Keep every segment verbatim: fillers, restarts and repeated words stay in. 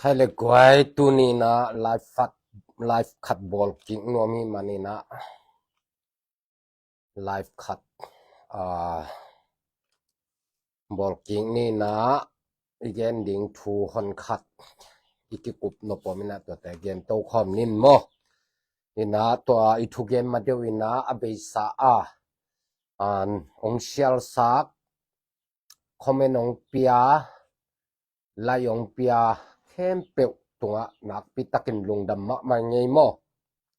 Khai le guai, tuni in ah live khat, live khat bawl kik nuam hi manin ah, live khat, ah, bawl kik ni in ah, i gen ding thu hon khat i kikup nop om in ah, tuate gen to khawm ni in maw. In ah tua i thugen ma deuh in ah, a beisa a, an, hong share sak, comment hong pia, like hong pia khempeuh tungah nakpi takin lungdam mahmah ing ei maw.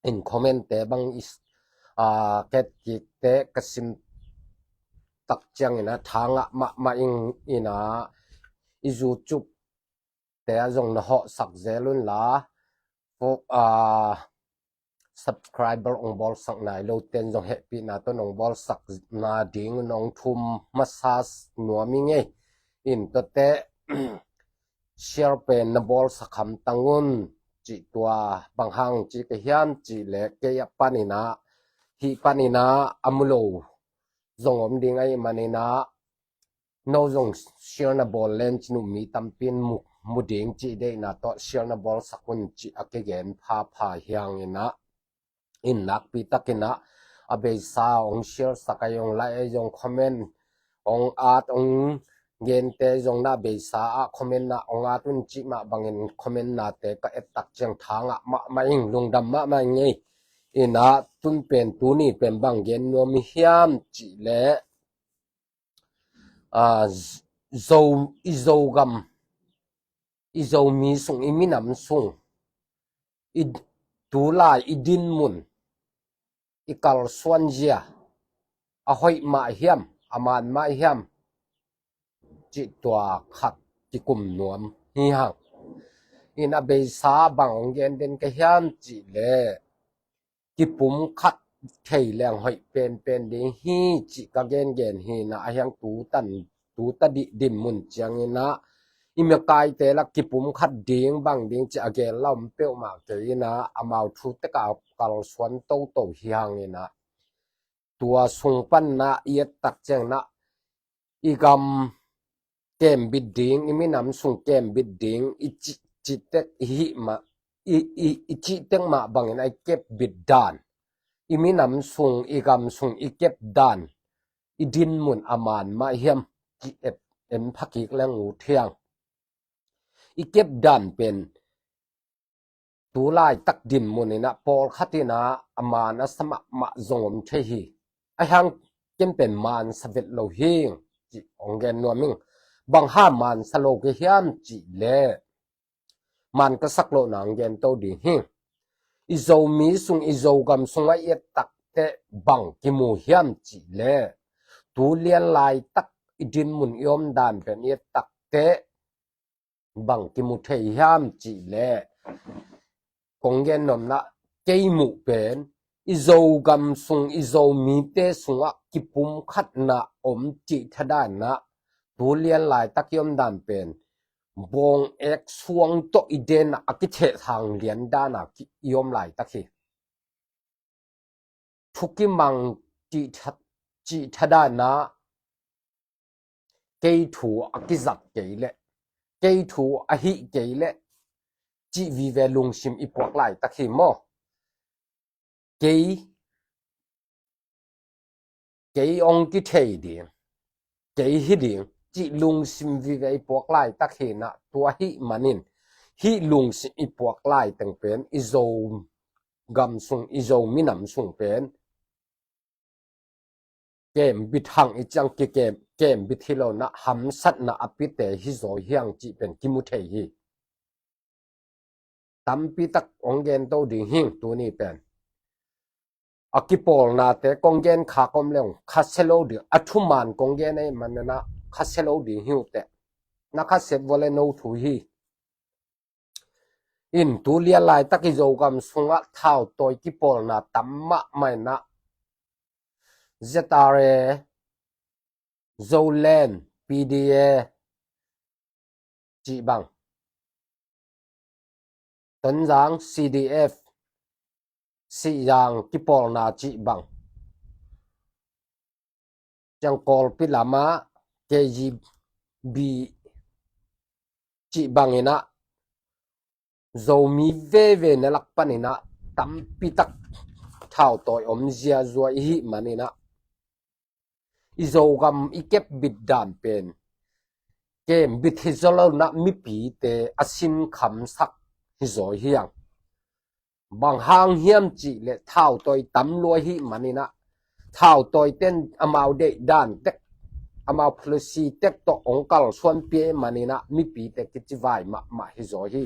In comment te bang i s-, a, ka et kik teh ka sim tak ciangin ah tha ngah mahmah ing. In ah i YouTube te ah zong na hawhsak zel un la, fo-, a, subscriber hong bawlsak nai lo ten zong hehpihna tawh hong bawlsak nading hong thum masa nuam ing ei. In tuate share pen na bawlsak hamtang un, cih tua bang hang ci ka hiam cih leh, kei a panin ah, hih panin ah a mu lo zong om ding ahih manin ah, no zong share na bawl len cin uh, mi tampi in mu, mu ding cih deihna tawh share na bawlsak un cih a kigen phapha hi hang in ah, in nakpi takin ah a beisa hong share sak ahi zong, like ahi zong, comment hong at, hong gente zong na beisa ah comment ah hong at un cih mah bangin comment nate ka et tak ciang tha ngah mahmah ing, lungdam mahmah ing ei. In ah tun pen, tuni pen bang gen nuam i hiam cih leh, a, Zo, i Zogam, i Zomi sung, i minam sung, i tulai i dinmun, i kalsuan zia, a hoih mah hiam, a man mah hiam, cih tua khat kikum nuam hi hang. In a beisa bang hong gen den ka hiam cih leh, kipumkhat thei leng hoih penpen ding hi cih ka gengen hi in ah, a hiang tu tan, tu ta dih dinmun ciangin ah i makaite lah kipumkhat ding bang ding cih a gen la om peuhmah kei in ah, amau thu tek a kalsuan toto hi hang in ah, tua sung pan ah i et tak ciang ah i gam kembit ding, i minam sung kembit ding, i ci, ci tek i hih mah, i, i, i cih tek mah bangin a i kep bit dan, i minam sung, i gam sung i kep dan, i dinmun a man mah hiam cih et en pha kik leng ut hi hang. I kep dan pen tu laitak dinmun in ah pawlkhat in ah a man a sa mahmah zong om thei hi. A hiang ken pen man sa vet lo hi ing cih hong gen nuam ing. Bang hang man sa lo ka hiam cih leh, man ka sak lohna hong gen to ding hi. I Zomi sung, i Zogam sung a i et tak teh bang kimu hiam cih leh, tu lian laitak i dinmun i omdan pen i et tak teh bang kimu thei hiam cih leh, kong gen nuam in ah, kei muh pen i Zogam sung, i Zomite sungah kipumkhatna om cih thadah in ah, tu lian laitak i omdan pen bawng ek suang tawh i den ah a kithehthang lian dan a ki, i om laitak hi. Thu kimang cih tha, cih thadah in ah, kei thu a kizat kei leh, kei thu a hih kei leh cih vive lungsim i puak laitak hi maw. Kei, kei hong kithei ding, kei hi ding cih lungsim vive i puak laitak hi in ah, tua ahih manin hih lungsim i puak laiteng pen i Zogam sung, i Zo minam sung pen kembit hang i ciang kikem, kembit hi lo in ah, hamsatna a piate hi zaw hi hang cih pen kimu thei hi. Tampi tak hong gen to ding hi ing tuni pen. A kipawlnate kong gen khak om leng khasia lo ding, a thuman kong gen ahih manin ah khasia lo ding hi uh teh. Na khasia vua leh no thu hi. In tu lian laitak i Zogam sungah thautawi kipawlna tam mahmah in ah, Z R A, Zoland, P D A cih bang, Tonzang C D F, Sihzang kipawlna cih bang, ciang Kawlpi lamah K G B cih bangin ah, Zomi veve na lak paninah tampi tak thautawi om ziazua i hih maninah i Zogam i kepbit dan pen kembit hi zaw lonah mipite a sinkhamsak hi zaw hiang. Bang hang hiam cih leh thautawi tam lua hih maninah thautawi ten amau deih dan tek, amau policy tek tawh ong kalsuanpi ahih maninah mipite kicivai mahmah hi zaw hi.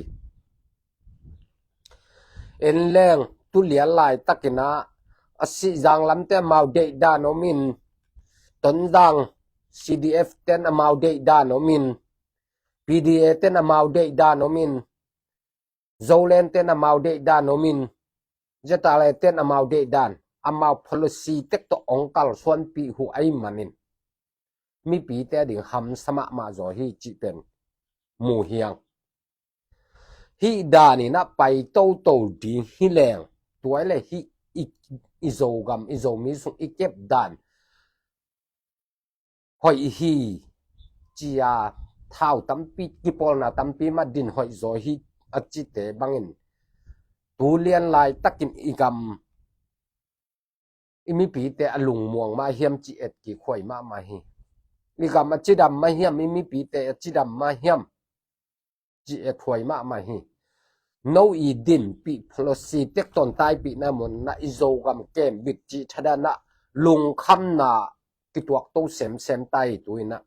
En leng tulian laitakinah a Sihzang lamte amau deih dan omin, Tonzang C D F ten amau deih dan omin, P D A ten amau deih dan omin, Zoland ten amau deih dan omin, Z R A ten amau deih dan, amau policy tek tawh ong kalsuanpih uh ahih manin mipite ading hamsa mahmah zaw hi cih pen mu hiang. Hih daninah pai toto ding hi leng, tua le hih i, i Zogam, i Zomi sung i kep dan hoih hi cia thau tampi, kipawlna tampi mah din hoih zaw hi a cite bangin tulian laitakin i gam i mipite a lungmuang mah hiam ci et kikhuai mahmah hi. I gam a cidam mah hiam, i mipite a cidam mah hiam ci et huai mahmah hi. No i dinpih policy tek tawn taipihna munah i Zogam kembit cih thadanah lungkhamna kituak to semsem tai tuinah.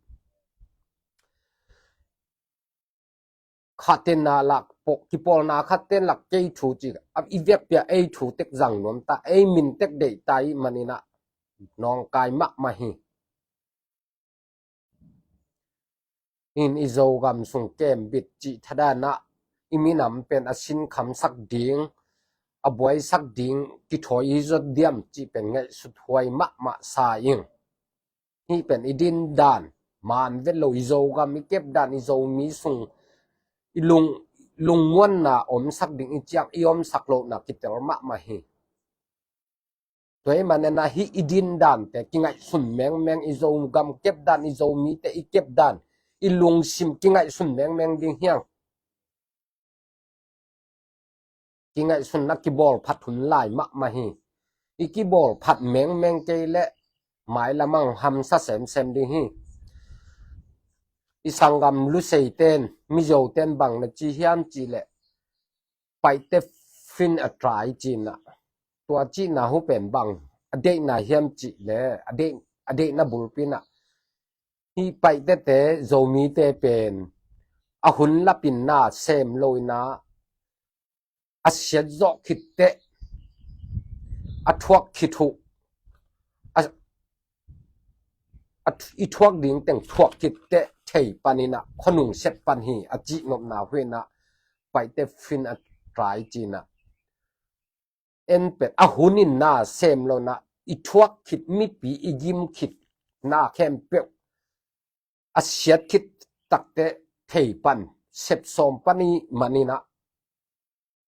Khatinna lak pok kipawlna khatten lak kei thu ci a i vekpia ei thu tek zang nuam ta, ei min tek deih ta i maninah nawngkai mahmah hi. In i Zogam sung kembit cih thadanah i minam pen a sinkhamsak ding, a buaisak ding kithawi hi zot diam cih pen ngaihsut huai mahmah sa ing. Hih pen i din dan man vet lo, i Zogam i kep dan, i Zomi sung i lung, lungmuanna omsak ding i ciang i omsak lohna kitel mahmah hi. Tua i manena hih i din dante kingaihsun mengmeng, i Zogam kep dan, i Zomite i kep dan i lungsim kingaihsun mengmeng ding hiang. Kingaihsunna kibawl phat hun lai mahmah hi. I kibawl phat mengmeng kei leh mailamang hamsa semsem ding hi. I sanggam Lusei ten, Mizo ten bang na ci hiam cih leh Paite fin a try cinah, tua cihna hu pen bang a deihna hiam cih leh a deih, a deihna bulpinah hih Paitete Zomite pen a hun lapinna sem loinah a siat zawh khitteh a thuak khit uh a, a, i thuak ding teng thuak khitteh thei paninah khuanung set pan hi a cihnopna huinah Paite fin a try cinah en pet a hunin na sem lonah i thuak khit mipi i gim khit na khempeuh a siat khit takte thei pan sep sawm pan i maninah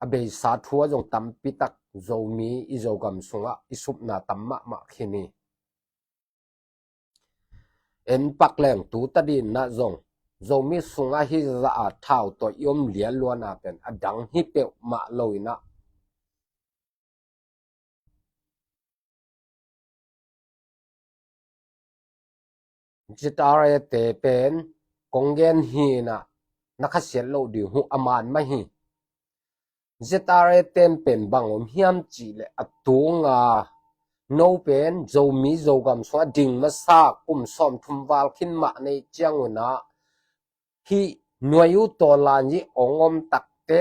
a beisa thu a zong tampi tak Zomi i Zogam sungah i supna tam mahmah khin hi. En pak leng tu tadinah zong Zomi sungah hih zah a thau tawh i om lianluana pen a dang hi peuhmah loinah Z R A te pen kong gen hinah na khasiat loh ding huh a man mah hi. Z R A ten pen bang om hiam cih leh a tunga no pen Zomi Zogam sungah ding masa kum sawm thum val khin mah neih ciangunah hih nuai uh tawlan i ong om takte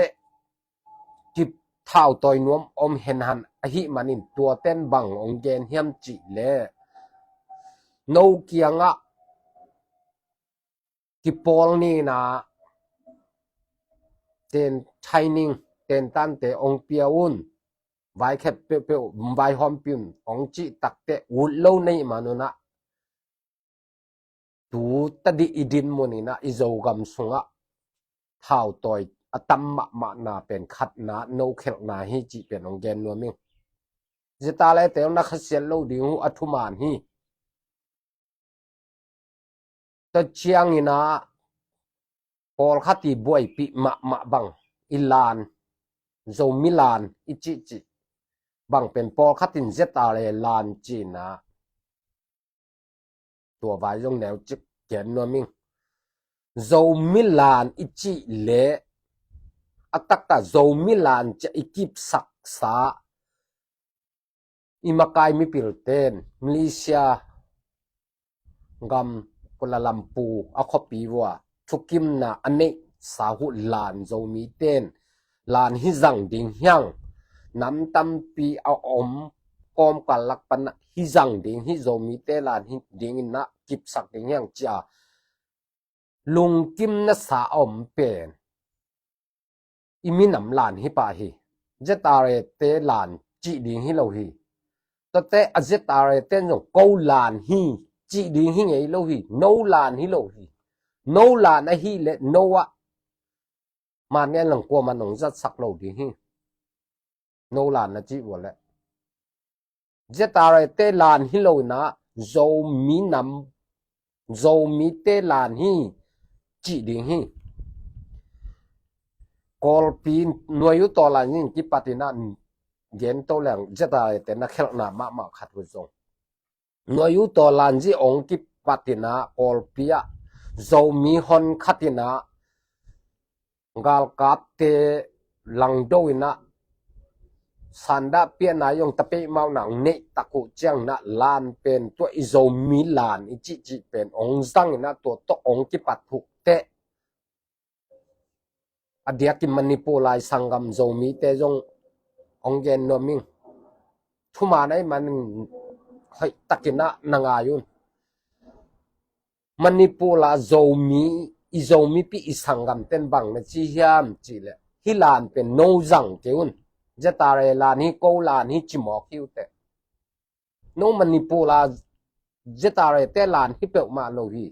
kithau tawi nuam om henhan ahih manin tuaten bang ong gen hiam cih leh no kiangah kipawl nina ten training tentante ong pia un, vaikhep peuhpeuh vaihawmpi un ong cih takte ut lo neih manunah tu tadih i din muninah i Zogam sungah thau tawi a tam mahmahna pen khatna no khelhna hi cih pen ong gen nuam ing. Zeta le teu na khasiat lo ding uh a thuman hi. Tua cianginah pawlkhat i buaipih mahmah bang i lan Zomi lan i cihcih bang pen pawlkhat in Z R A lan cihna, tua vai zong neu cik gen nuam ing. Zomi lan i cih le a taktak Zomi lan cia i kipsaksa i makai mipilten Malaysia gam Kuala Lumpur a khuapi vua thukimna a neihsa uh lan Zomiten lan hi zang ding hiang, nam tampi a om kawmkal lak panah hi zang ding hi, Zomite lan hi dingin ah kipsak ding hiang cia lungkim nasa a om pen i minam lan hi pah hi. Z R A te lan cih ding hi lo hi. Tuate a Z R A ten zong ko lan hi cih ding hi ngei lo hi. No lan hi lo hi. No lan ahi le no ah man ngen lang kuaman hong zatsak lo ding hi. No lan na cih vua le Z R A te lan hi lo inah Zomi nam, Zomite lan hi cih ding hi. Kawlpi nuai uh tawlan in kipat inah gen to leng Z R A te na khelhna mahmah khat uh zong nuai uh tawlan zih ong kipat inah Kawlpi ah Zomi hon khat inah galkapte langdo inah sandah piahna zong tapeimauhna ong neih tak uh ciang inah lan pen tua i Zomi lan i cihcih pen ong zang inah tua tawh ong kipat uh teh a diakin Manipur lai sanggam Zomite zong ong gen nuam ing. Thuman ahi manin hoih takin ah na ngai un. Manipur la Zomi, i Zomipi i sanggamten bang na ci hiam cih leh hih lan pen no zang kei un. Z R A lan hi, ko lan hi ci mawk hi uh teh. No Manipur la Z R A te lan hi peuhmah lo hi.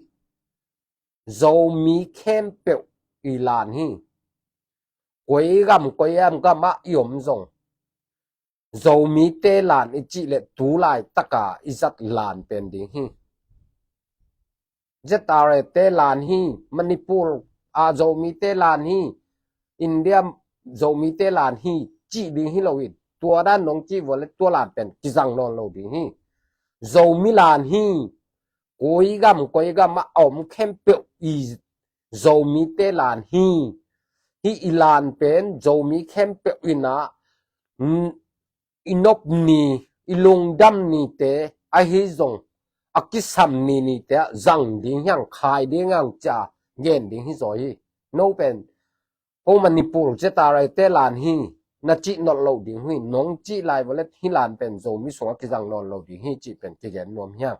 Zomi khempeuh i lan hi. Koi gam koi gam gamah i om zong Zomite lan i cih leh tu laitaka i zat lan pen ding hi. Z R A te lan hi, Manipur a Zomite lan hi, India Zomite lan hi cih ding hi lo hi. Tua dan nong cih vua le tua lan pen kizang nawn lo ding hi. Zomi lan hi, koi gam koi gam a om khempeuh i Zomite lan hi. Hih i lan pen Zomi khempeuh inah i nop ni, i lungdam nite ahi zong a kisam ni nite ah zang ding hiang, khai ding hiang cia gen ding hi zaw hi. No pen ko Manipur Z R A te lan hi na cih nawn lo ding hi. Nong cih lai vua le hih lan pen Zomi sungah kizang nawn lo ding hi cih pen kigen nuam hiang.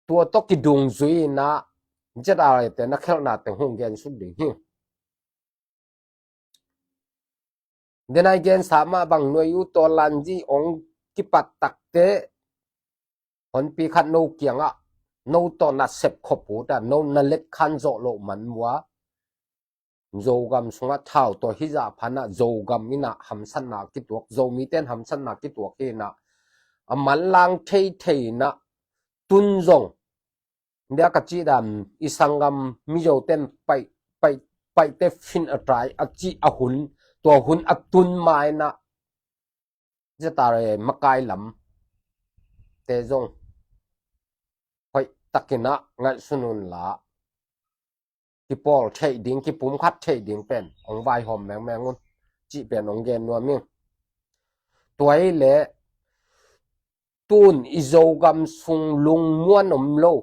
Tua tawh kidungzui inah Z R A te na khelhna teng hong gen suk ding hi. Denai gensa mah bang nuai uh tawlan zih ong kipat takte honpi khat no kiangah no tawh na sep khop uh ta, no na let khan zawh loh man vua Zogam sungah thau tawh hizah phanah Zogam inah hamsatna kituak, Zomite in hamsatna kituak hi inah a manlang theithei inah tun zong dia ka cih dan i sanggam Mizote in paih, paih, paihte fin a tai a cih a hun, tua hun a tun ma inah Z R A makai lamte zong hoih takin ah ngaihsun un la, kipawl theih ding, kipumkhat theih ding pen ong vaihawm mengmeng un cih pen ong gen nuam ing. Tua hi leh tun i Zogam sung lungmuan om lo,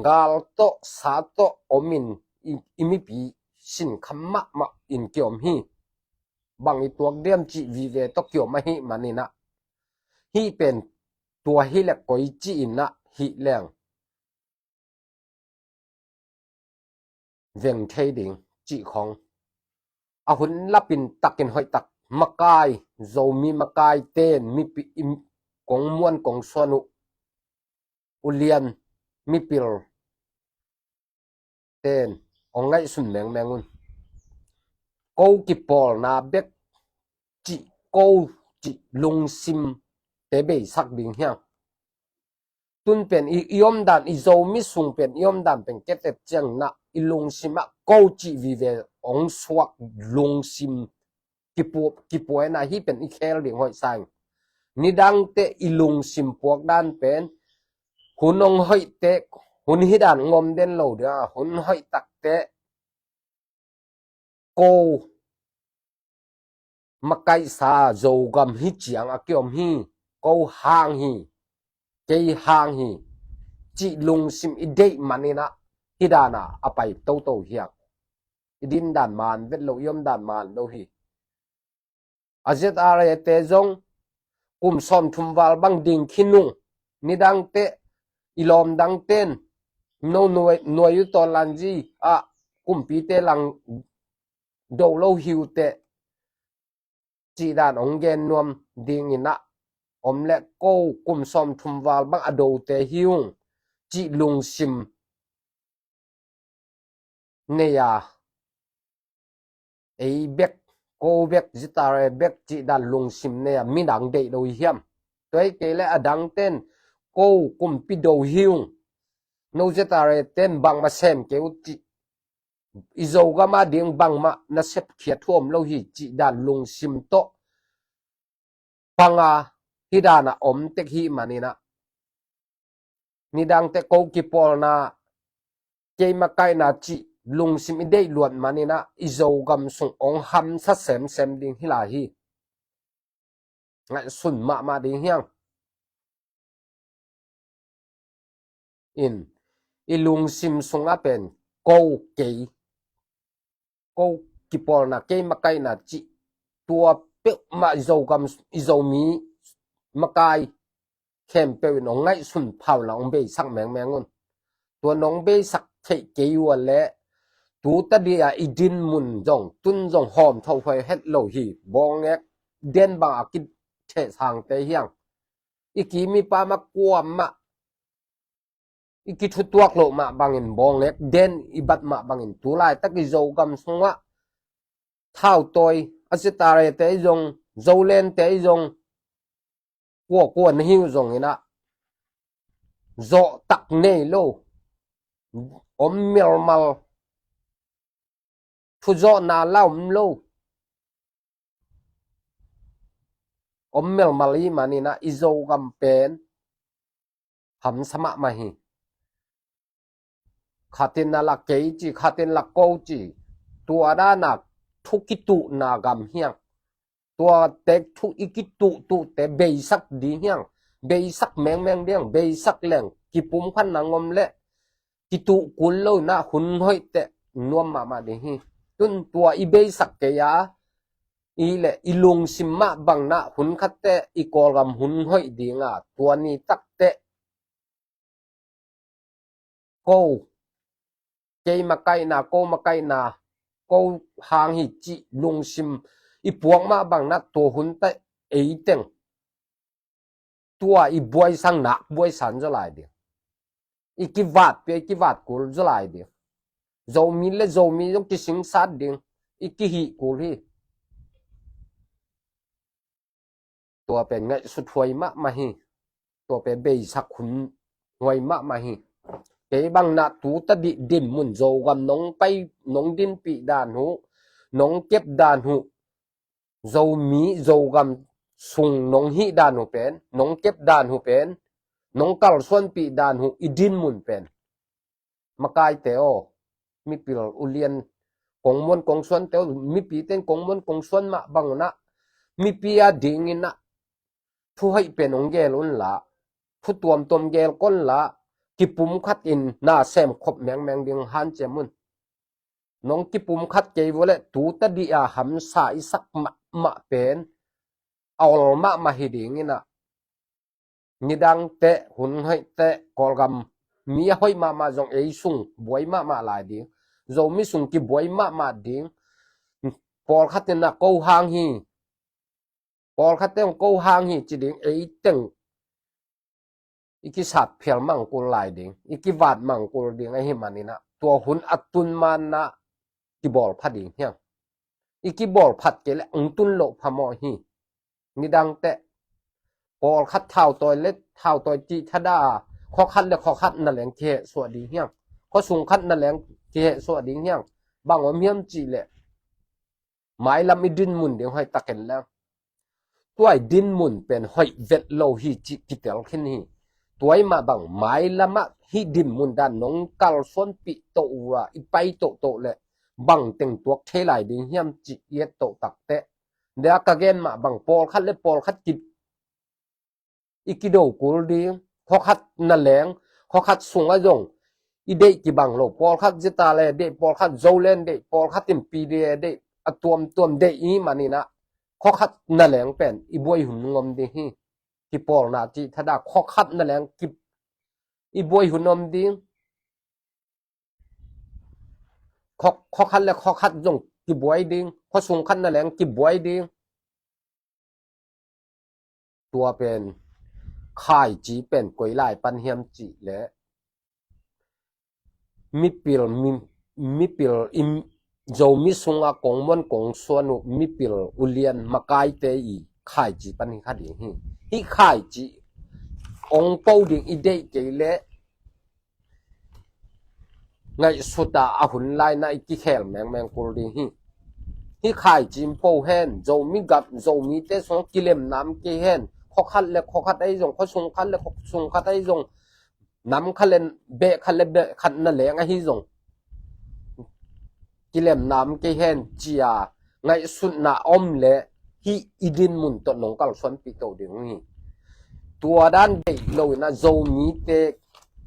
gal tawh sa tawh om in i, i mipi sinkham mahmah in kiom hi. Bang i tuak diam cih vive tawh kiom ahih manin ah hih pen tua hi leh koi ci-in ah hih leng veng thei ding cih khong. A hun lapin takin hoih tak makai, Zomi makai ten mipi, im, kong muan kong suan uh, ulian mipil ten ong ngaihsun mengmeng un. Ko kipawlna bek cih, ko cih lungsim te beisak ding hiang. Tun pen i, i omdan, i Zomi sung pen i omdan pen ketet ciang inah i lungsim ah ko cih vive ong suak lungsim kipu-, kipuaina hi pen i khel ding hoih sang. Nidangte i lungsim puak dan pen hun ong hoihte, hun hi dan ngom den lo dia, hun hoih takte ko makaihsa Zogam hi ciang a kiom hi, ko hang hi, kei hang hi cih lungsim i deih maninah hi dana a pai toto hiang. I din dan man vet lo, i om dan man lo hi. A Z R A te zong kum sawm thum val bang ding khi nung, nidangte i lawm dangten no nuai, nuai u tawn lanzi ah kumpite lang do lo hiute cih dan ong gen nuam dinginah om le ko kum sawm thum val bang a dote hi ung cih lungsim nei a, ei bek, ko bek, Z R A bek cih dan lungsim nei a midang deih lo hi hiam? Tua hi kei le a dangten ko kumpi do hi ung, no Z R A ten bangmah sem kei uh cih, i Zogam a ding bangmah na sepkhiat huam lo hi cih dan lungsim tawh panga hi dana om tek hi maninah nidangte ko kipawlna, kei makaihna cih lungsim i deih luat maninah i Zogam sung ong hamsa semsem ding hi lai hi. Ngaihsun mahmah ding hiang. In, i lungsim sungah pen ko kei, ko kipawlna, kei makaihna cih tua peuhmah i Zogam, i Zomi makai khempeuh in ong ngaihsun phau la ong beisak mengmeng un. Tua nong beisak theih kei uh a le tu tadi a i din mun zong tun zong hawm thohuai het lo hi. Bawngek den bang a kithehsangte hiang, i ki mipa mah kuamah i kithutuak loh mah bangin, bawngek den i bat mah bangin, tulaitak i Zogam sungah thautawi a Z R A te i zong, Zolente i zong, kuakua na hi uh zonginah zawhtak nei lo, om melmal, thuzawhna la om lo, om melmal i maninah i Zogam pen hamsa mahmah hi. Khatin a la kei ci, khatin la ko ci, tua dana thu kituhna gam hiang. Tua tek thu i kituhtuhte beisak ding hiang. Beisak mengmeng ding, beisak leng kipumkhatna ngom le kituh kul lo inah hun hoihte nuam mahmah ding hi. Tun tua i beisak kei a, i le i lungsim mah bangnah hun khatte i Kawlgam hun hoih dinga tua ni takte ko, kei makaihna, ko makaihna, ko hang hi cih lungsim i puak mah bangnah tua hunta eiteng tua i buaisang nak buaisan zaw lai ding. I kivat pia i kivat kul zaw lai ding. Zomi le Zomi zong kisingsat ding. I kihih kul hi. Tua pen ngaihsut huai mahmah hi. Tua pen beisak hun huai mahmah hi. Kei bangnah tu tadih din mun Zogam nong pai, nong dinpih dan uh, nong kep dan uh, Zomi Zogam sung nong hih dan uh pen, nong kep dan uh pen, nong kalsuanpih dan uh i din mun pen, makaite aw, mipil ulian kongmuan kongsuante aw, mipite in kongmuan kongsuan mah bangunah mipi a dinginah thu hoih pen ong gel unla, thu tuamtuam gel konla, kipumkhat in na semkhop mengmeng ding hanciam un. Nong kipumkhat kei vua le tu tadih a hamsa i sak mahmah pen a ol mahmah hi dinginah, nidangte hun hoihte Kawlgam mi a hoih mahmah zong ei sung buai mahmah lai ding. Zomi sung kibuai mahmah ding. Pawlkhat inah ko hang hi, pawlkhatte hong ko hang hi ci ding, eiteng i kisat phial mangkul lai ding, i kivat mangkul ding ahi maninah tua hun a tun manah kibawl pha ding hiang. I kibawl phat kei le ong tun loh phamawh hi. Nidangte pawlkhat thautawi le thautawi cih thada a khuakhat le khuakhat na leng kihehsuah ding hiang. Khuasung khat na leng kihehsuah ding hiang. Bang om hiam cih leh mailam i dinmun ding hoih takin leng, tua i dinmun pen hoih vet lo hi cih kitel khin hi. Tua i mah bang mailamah hih dinmun dan nong kalsuanpih toh uh a i pai tohtoh leh bang teng tuak thei lai ding hiam cih i et toh takteh, dia ka gen mah bang pawlkhat le pawlkhat ki i kido kul ding, khuakhat na leng, khuakhat sungah zong i deih kibang lo, pawlkhat zita le deih, pawlkhat zo len deih, pawlkhat in pi de deih, a tuamtuam deih i maninah khuakhat na leng pen i buai hun ngom ding hi. Kipawlna cih thada khuakhat na leng ki, i buai hun om ding. Khua, khuakhat le khuakhat zong kibuai ding, khuasung khat na leng kibuai ding. Tua pen khaici pen koi lai pan hiam cih leh mipil, mi, mipil i Zomi sungah kong muan kong suan uh mipil ulian makaite i khaici pan hi kha ding hi. Hih khaici ong po ding i deih kei leh ngaihsuta a hun laina i kikhel mengmeng kul ding hi. Hih khaici in po hen, Zomi gam, Zomite sungah kilemna om kei hen, khuakhat le khuakhat ahi zong, khuasung khat le khuasung khat ahi zong, nam khat le beh khat le beh khat na leng ahi zong, kilemna om kei hen cia ngaihsutna om leh hih i dinmun tawh nong kalsuanpih to ding hi. Tua dan deih loinah Zomite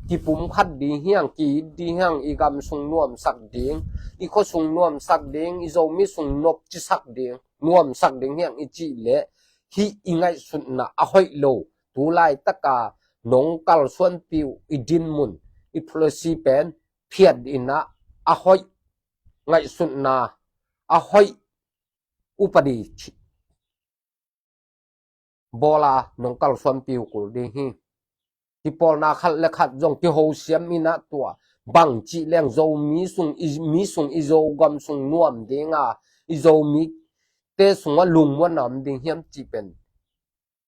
kipumkhat ding hiang, ki-it ding hiang, i gam sung nuamsak ding, i khuasung nuamsak ding, i Zomi sung nopcisak ding, nuamsak ding hiang i cih leh hih i ngaihsutna a hoih lo, tu laitaka nong kalsuanpih uh i dinmun, i policy pen phiat inah a hoih ngaihsutna, a hoih upadi bawla nong kalsuanpih uh kul ding hi. Kipawlna khat le khat zong kihosiam inah tua bang cih leng Zomi sung, i, mi sung, i Zogam sung nuam dinga, i Zomite sungah lungmuanna om ding hiam cih pen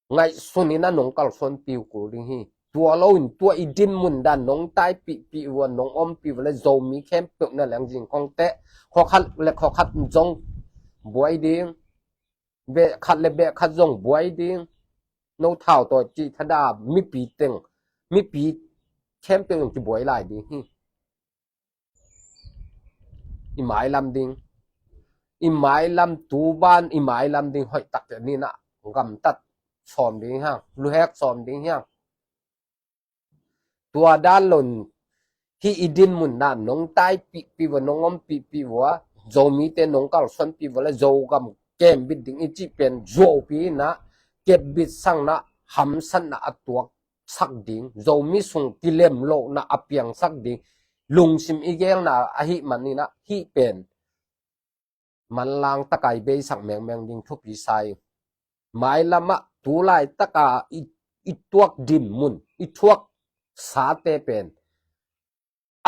ngaihsun inah nong kalsuanpih uh kul ding hi. Tua loin tua i dinmun dan nong taipihpih uh a nong ompih uh le Zomi khempeuh na leng zingkhong teh khuakhat le khuakhat zong buai ding, beh khat le beh khat zong buai ding. No thau tawi cih thada mipi teng, mipi khempeuh in kibuai lai ding hi. I mailam ding, i mailam tuban, i mailam ding hoih tak ninah gamtat sawm ding hiang, luhek sawm ding hiang. Tua dan loin hih i dinmun dan nong taipihpih uh a nong ompihpih uh a Zomite nong kalsuanpih uh a le Zogam kembit ding i cih pen zuaupi inah kepbit sakna, hamsatna a tuak sak ding, Zomi sung kilem lohna a piangsak ding, lungsim i gelna ahih maninah hih pen manlang taka i beisak mengmeng ding thupi sa i. Mailamah tu laitaka i, i tuak dinmun, i thuak sate pen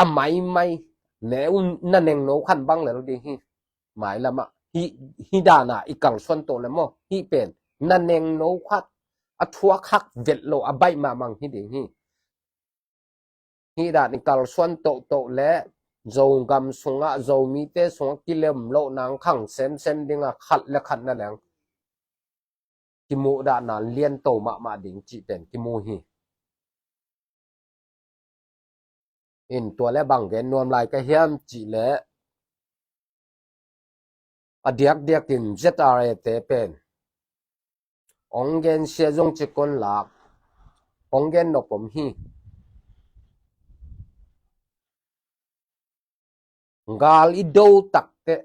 a maimai ne un na nengno khan bang lel ding hi. Mailamah hih, hih dana i kalsuan to le maw, hih pen na nengno khat a thuak hak vet lo a baih mahmang hi ding hi. Hih dan i kalsuan tohtoh le Zogam sungah, Zomite sungah kilem loh nang khang semsem dinga khat le khat na leng kimuh dahna lianto mahmah ding cih pen kimu hi. In tua le bang gen nuam lai ka hiam cih le a diakdiakin Z R A te pen ong gen sia zong cikon lak, ong gen nopom hi. Gal i do takteh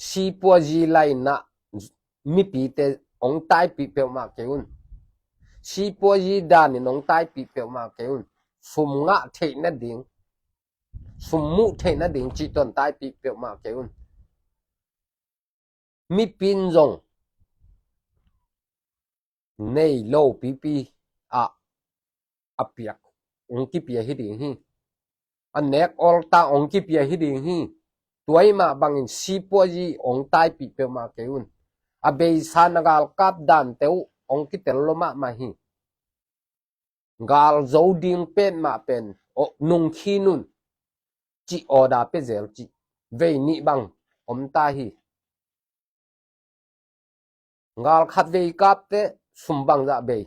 sipuazi lainah mipite ong taipih peuhmah kei un. Sipuazi danin ong taipih peuhmah kei un. Sum ngah theih nading, sum muh theih nading cih ton taipih peuhmah kei un. Mipin zong nei lo pipi ah a piak ong kipia hi ding hi. A nek awlta ong kipia hi ding hi. Tua i mah bangin sipuazi ong taipih peuhmah kei un. A beisa na galkap dante uh ong kitel lo mahmah hi. Gal zo ding petmah pen, oh, nungkhin un cih order pia zel cih vei nih bang om ta hi. Gal khat vei kap teh sum bangzah bei.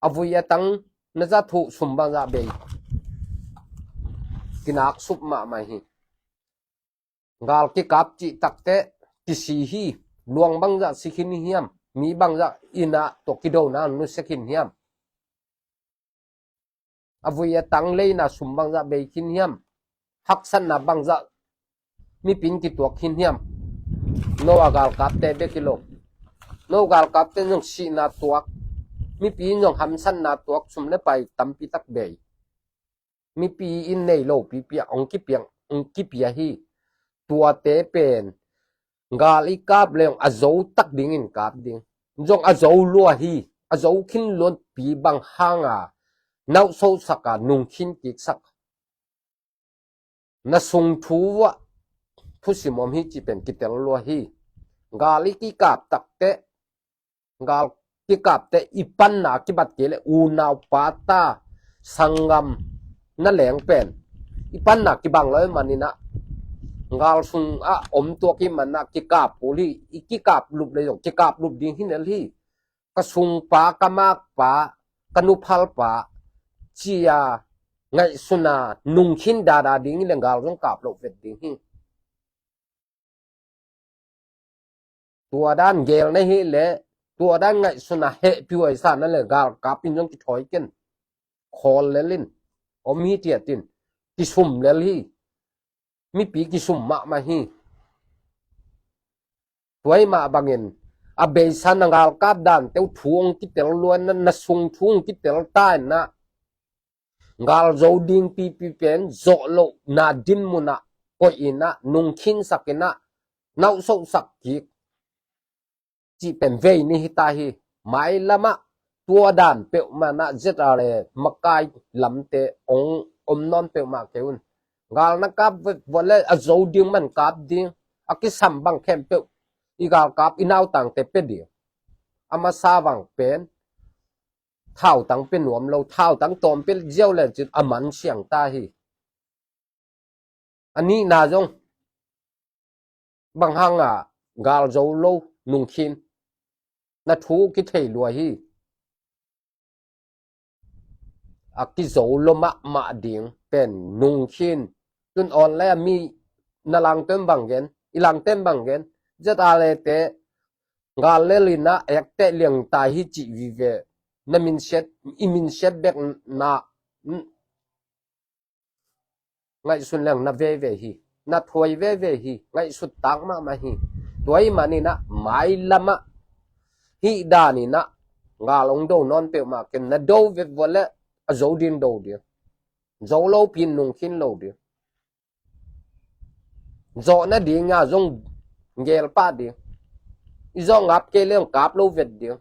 A vui a tang na za thuh sum bangzah bei. Kinak sup mahmah hi. Gal kikap cih tak teh kisi hi. Luang bangzah si khin hiam? Mi bangzah inn ah tua kidona nusia khin hiam? A vui a tang leina sum bangzah bei khin hiam? Haksatna bangzah mipi in kituak khin hiam? No a galkapte bek hi lo. No galkapte zong sihna tuak, mipi in zong hamsatna tuak, sum le pai tampi tak bei. Mipi in nei lo pipi ah hong kipia, hong kipia hi. Tuate pen gal i kap leng a zo tak dingin kap ding. Zong a zo lua hi. A zo khin luanpi bang hanga nauhsosak a nungkhin kiksak. Na sung thu ah thusim om hi cih pen kitel lua hi. Gal i kikap tak teh, gal kikap teh i panna kibat kei leh unau pata sanggam na leng pen i panna kibang lo i manin ah, gal sung ah om tuak i manin ah kikap kul hi. I kikap lup le zong kikap lup ding hi lel hi. Ka sungpa, ka makpa, ka nuphalpa ci-a ngaihsuna nungkhin dada ding hi leh gal zong kap loh vet ding hi. Tua dan gel na hi leh, tua dan ngaihsuna hehpih huai sa na leh galkap in zong kithawi ken. Khawl lel in, om hi tiat in, kisum lel hi. Mipi kisum mahmah hi. Tua hi mah bangin a beisa na galkap dante uh thu hong kitel lua in ah, na sung thu hong kitel ta in ah, gal zo ding pipi pen zawh lohna dinmun ah koih in ah, nungkhinsak in ah, nauhsosak kik cih pen vei nih hi ta hi. Mailam ah tua dan peuhmah in ah Z R A makai lamte hong om nawn peuhmah kei un. Gal na kap vua leh a zo ding man kap ding, a kisam bang khempeuh i galkap i nautangte pia ding. A masa bang pen thautang pia nuam lo, thautang tawm pia ziau le cin a man siang ta hi. A nihna zong bang hanga gal zo lo nungkhin na thu kithei lua hi. A kizo lo mahmah ding pen nungkhin. Tun online a mi na langten bang gen, i langten bang gen, Z R A te gal lel in ah ekte liang ta hi cih vive. Na minsiat, i minsiat bek na ngaihsun leng na veve hi, na thuai veve hi, ngaihsut tak mahmah hi. Tua hi manin ah mailam ah hih dan in ah gal hong do nawn peuhmah ken. Na do vet vua leh a zo ding do ding, zo lo pi in nungkhin lo ding. Zawh nading a zong gel pah ding. I zawh ngap kei leng kap lo vet ding.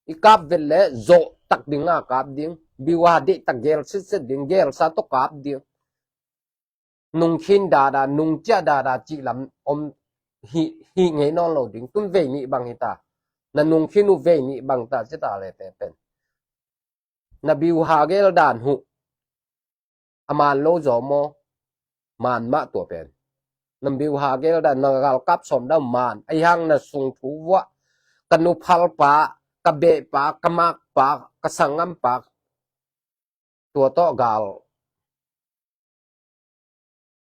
I kap vet leh zawh tak ding a kap ding. Biuha deih tak gel sitset ding, gelsa tawh kap ding. Nungkhin dada, nungciah dada cih lam om hi, hi ngei nawn lo ding. Tun vei nih bang hi ta. Na nungkhin uh vei nih bang ta ci ta leh te pen. Na biuha gel dan huh a man lo zaw maw? Man mah tua pen. Na biuha gel dan, na galkap sawm dan man. Ahi hang na sung thu vuah, ka nuphalpa, ka behpa, ka makpa, ka sanggampa, tua tawh gal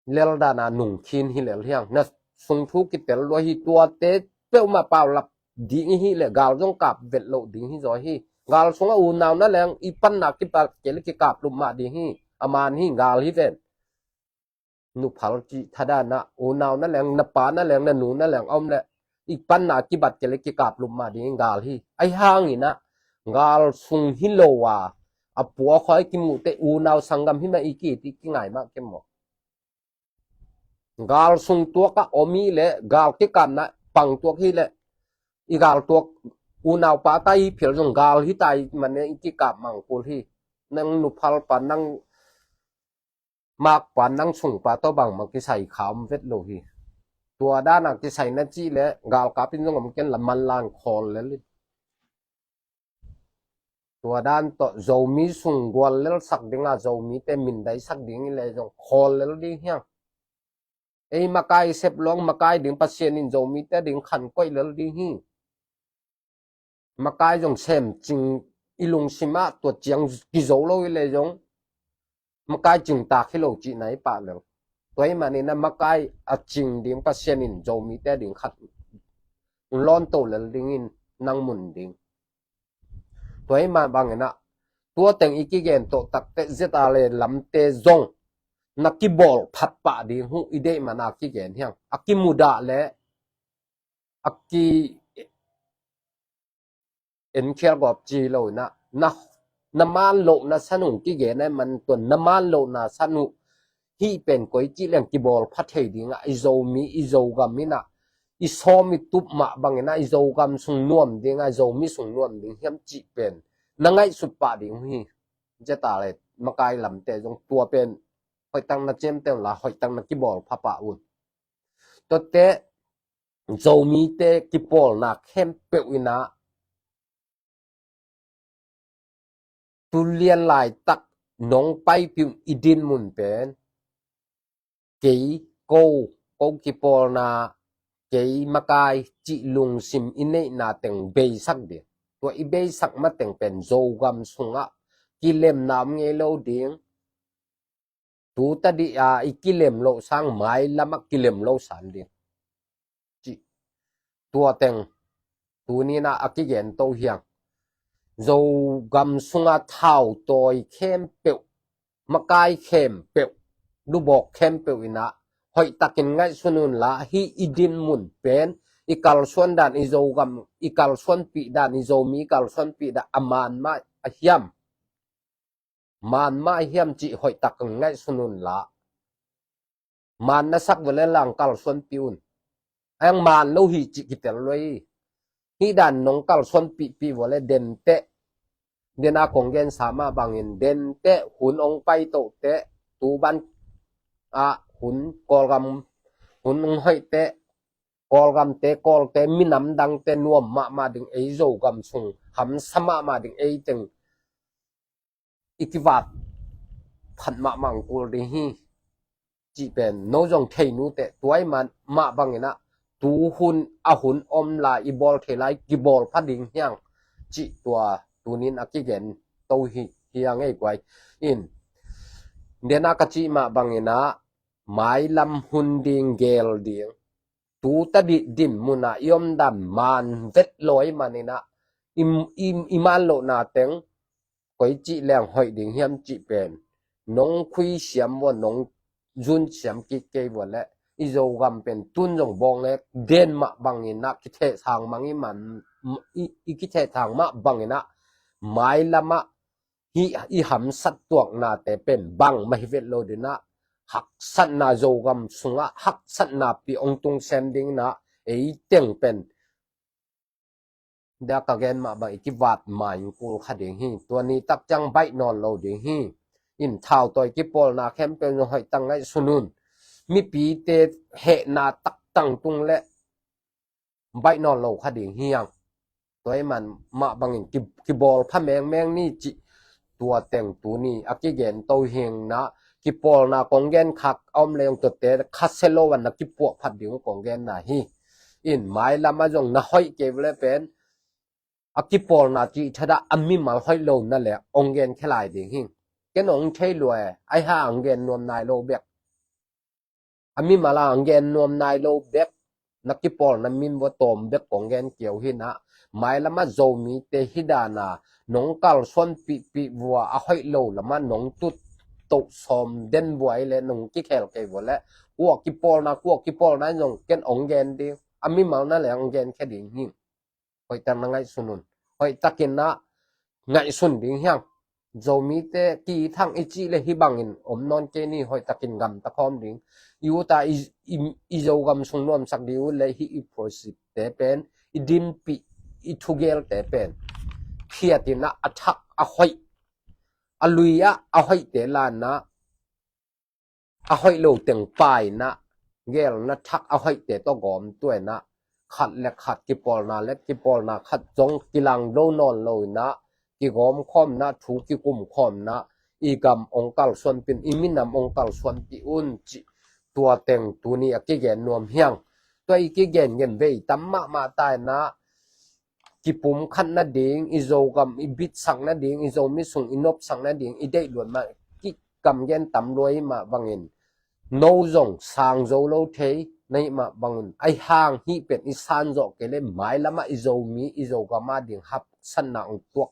lel dana nungkhin hi lel hiang. Na sung thu kitel lua hi. Tuate peuhmah paulap ding hi leh gal zong kap vet loh ding hi zaw hi. Gal sungah unau na leng i panna kipat kei leh kikap lup mah ding hi. A man hi, gal hi ven. Nuphal cih thadanah unau na leng, na pa na leng, na nu na leng a om leh i panna kibat kei leh kikap lup mah ding hi, gal hi. Ahi hangin ah gal sung hi lo a, a pua khawi kimuh teh unau sanggam hi mah i ki, i kingai mah kem maw? Gal sung tuakah om hi leh, gal kikapna pang tuak hi leh, i gal tuak unaupa ta hi phial zong gal hi ta hi mah ne, i kikap mang kul hi. Nang nuphalpa, nang makpa, nang sungpa tawh bangmah kisai kha om vet lo hi. Tua dana kisai na cih leh galkap in zong om ken la, manlang khawl lel in. Tua dan tawh Zomi sung gual lel sak ding a, Zomite mindai sak ding i le zong khawl lel ding hiang. Ei makai sep luang makai ding Pasian in Zomite ding khan koih lel ding hi. Makai zong sem cing i lungsim ah tua ciang kizo lo i le zong makai cing tak hi lo cihna i pah lel. Tua i manin a makai a cing ding Pasian in Zomite ding khat lawn to lel ding in nang mun ding. Tua i mah bangin ah tua teng i kigen tawh takte zeta le lamte zong na kibawl phat pah ding uh i deih man a kigen hiang. A kimudah le a ki enkhial gawp ci lo in ah na, na man lohna san uh kigen a man tua na man lohna san uh hih pen koi cih leng kibawl pha thei ding ah i Zomi i Zogam in ah i sawm i tup mah bangin ah i Zogam sung nuam ding ah i Zomi sung nuam ding hiam cih pen na ngaihsut pah ding uh hi. Zeta le makai lamte zong tua pen hoihtak na ciamteh un la hoihtak na kibawl pha pah un. Tuate Zomite kipawlna khempeuh in ah tu lian laitak nong paipih i din mun pen kei ko, ko kipawlna kei makai cih lungsim i neihna teng beisak ding. Tua i beisak mateng pen Zogam sungah kilemna om ngei lo ding. Tu tadih a i kilem loh sang mailam ah kilem lo san ding. Cih tua teng tunin ah a kigen to hiang. Zogam sunga thautawi khempeuh, makai khempeuh, lubawk khempeuh in ah hoihtakin ngaihsun un la hih i din mun pen i kalsuan dan i Zogam i kalsuanpih dan i Zomi i kalsuanpih dan a man mah a hiam. Man mah a hiam cih hoihtak ngaihsun un la. Man na sak vua le lang kalsuanpih un. Ang man lo hi cih kitel lo hi. Hih dan nong kalsuanpihpih vua le denteh. Den a kong gensa mah bangin denteh hun ong pai tohteh. Tu ban a hun Kawlgam hun ong hoihteh. Kawlgamte Kawlte minam dangte nuam mahmah ding ei Zogam sung hamsa mahmah ding ei teng i kivat phat mahmah ang kul ding hi. Cih pen no zong thei nuteh tua i man mah bangin ah tu hun a hun om lai i bawl thei lai kibawl pha ding hiang. Cih tua tunin a kigen to hi hiang ei guai. In dena ka cih mah bangin ah mailam hun ding gel ding tu tadih din mun ah i om dan man vet lawi manin ah i, i, i man lohna teng koi cih leng hoih ding hiam cih pen nong khui siam vua nong zun siam kik kei vua le i Zogam pen tun zong bawng le den mah bangin ah kithehsang mang i man i, i kithehsang mah bangin ah mailam ah hih i hamsat tuaknate pen bang mah hi vet lo ding ah haksatna Zogam sungah haksatna pi ong tung sem ding in ah ei teng pen dia ka gen mah bang i kivat ma in kul kha ding hi. Tua ni tak ciang baih nawn lo ding hi. In thautawi kipawlna khempeuh zong hoihtak ngaihsun un. Mipite hehna tak tangtung le baih nawn lo kha ding hiang. Tua i man mah bangin ki, kibawl pha mengmeng ni cih tua teng tuni a kigen to hiang na kipawlna kong gen khak a om leng tuate kha se lo an na kipuah phat ding kong gen na hi. In mailam ah zong na hoih kei vua le pen a kipawlna cih thadah a mimal hoih lo na le ong gen khe lai ding hi. Ken ong thei lua e ai ha ang gen nuam nai lo bek. A mimal a ang gen nuam nai lo bek na kipawlna min vua tawm bek kong gen kiau hi na mailam ah Zomite hi dan a nong kalsuanpihpih vua a hoih lo lam ah nong tut toh sawm den vua i le nong kikhel kei vua le kua kipawlna kua kipawlna in zong ken ong gen ding a mimal na le ong gen khe ding hi. Hoihtak na ngaihsun un. Hoihtakin na ngaihsun ding hiang. Zomite kithang i cih le hi bangin om nawn kei ni hoihtakin gamta khawm ding. I uta i, i, i Zogam sung nuamsak ding uh le hi i prosipte pen i dimpih i thugelte pen phiatin ah a thak a hoih a lui ah a hoihte lanna a hoih lo teng paina gelna thak a hoihte tawh gawm tuaina khat le khat kipawlna le kipawlna khat zong kilang do nawn loina kigawm khawmna, thu kikum khawmna, i gam ong kalsuanpih un, i minam ong kalsuanpih un cih tua teng tuni a kigen nuam hiang. Tua i kigen gen vei tam mahmah taina, kipumkhat nading, i Zogam i bitsak nading, i Zomi sung i nopsak nading i deih luat mah, kikamgen tam lua i mah bangin, no zong sang zo lo thei na i mah bangun, ai hang hih pen i san zawh kei le mailamah i Zomi i Zogam a ding hapsatna ong tuak,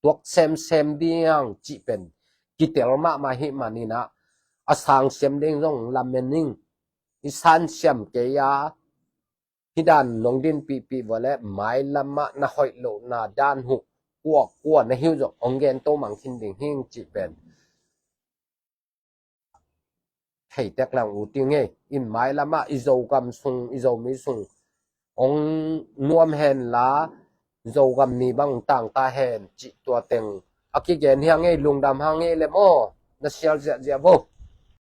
tuak semsem ding cih pen kitel mahmah hih maninah, a sang siam ding zong lamen ing. I san siam kei a, hih dan nong dinpihpih vua le mailamah na hoih lohna dan huh kua kua na hiu zong ong gen to mang khin ding hing cih pen theitek lang u ti ngei. In mailamah i Zogam sung, i Zomi sung ong nuam hen la, Zogam ni bang tangta hen cih tua teng a kigen hiang ngei, lungdam hang ngei le maw, na sial ziahziah vo.